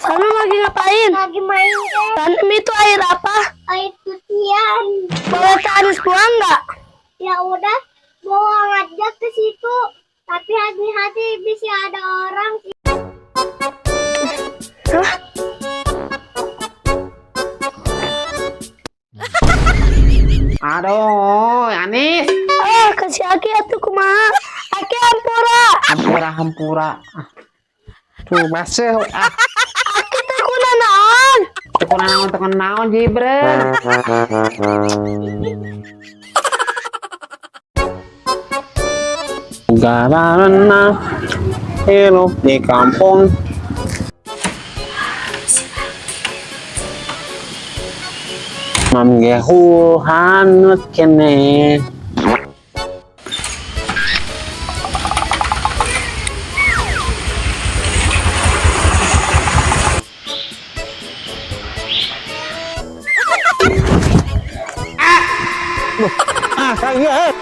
Kamu lagi ngapain? Lagi main game. Tanem itu air apa? Air cucian. Boleh Anis buang nggak? Ya udah, buang aja ke situ. Tapi hati-hati bisa ada orang. Hah? Aduh, Anis. Ah, kasih Aki atuh kumaha? Aki hampura. Hampura hampura. Tuh baseuh ah. Aki teh kuna naon? Teu naon teu naon jibreun. Garana hirup di kampung. Mamgehu hanut kene. Ah, saya.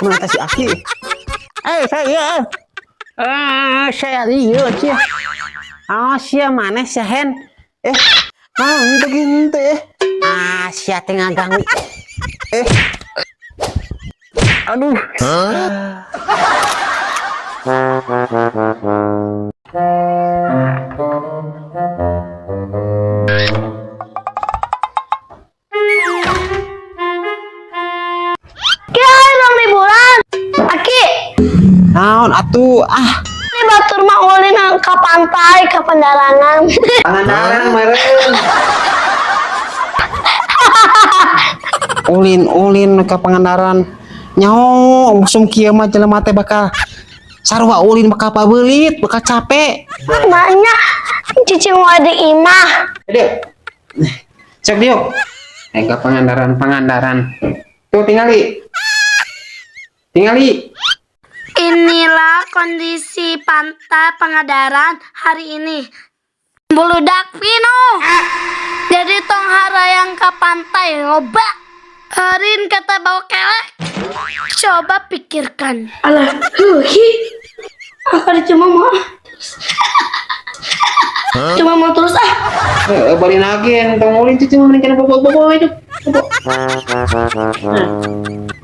Mana si Aki? Eh, saya. Ah, saya iya, cia. Ah, sia mana sia Hen? Eh, ah, henteu henteu eh. Ah, sia teh ngaganggu. Eh. Aduh. Ki ayo dong liburan. Aki, Naon atuh ah. ini batur mah ulin ke pantai, ke pendarangan. Pangandaran meureun. Ulin-ulin ke Pangandaran. Nyaho musim kieu mah jelema teh bakal sarua ulin bakal pabeulit, bakal capek. Maknya cicing wae di imah. Aduh. Cek diuk. Eh ke Pangandaran, Pangandaran. Tuh tingali. Tingali. Inilah kondisi pantai Pangandaran hari ini. Buludak pino. Jadi tong harayang ke pantai loba. Harin kata bawa kelek. Coba pikirkan. Alah, hi. Aku cuma mau terus. Cuma mau terus ah. Eh, balik lagi entong ulin cuci mending kana bobo-bobo itu. Bobo. Nah.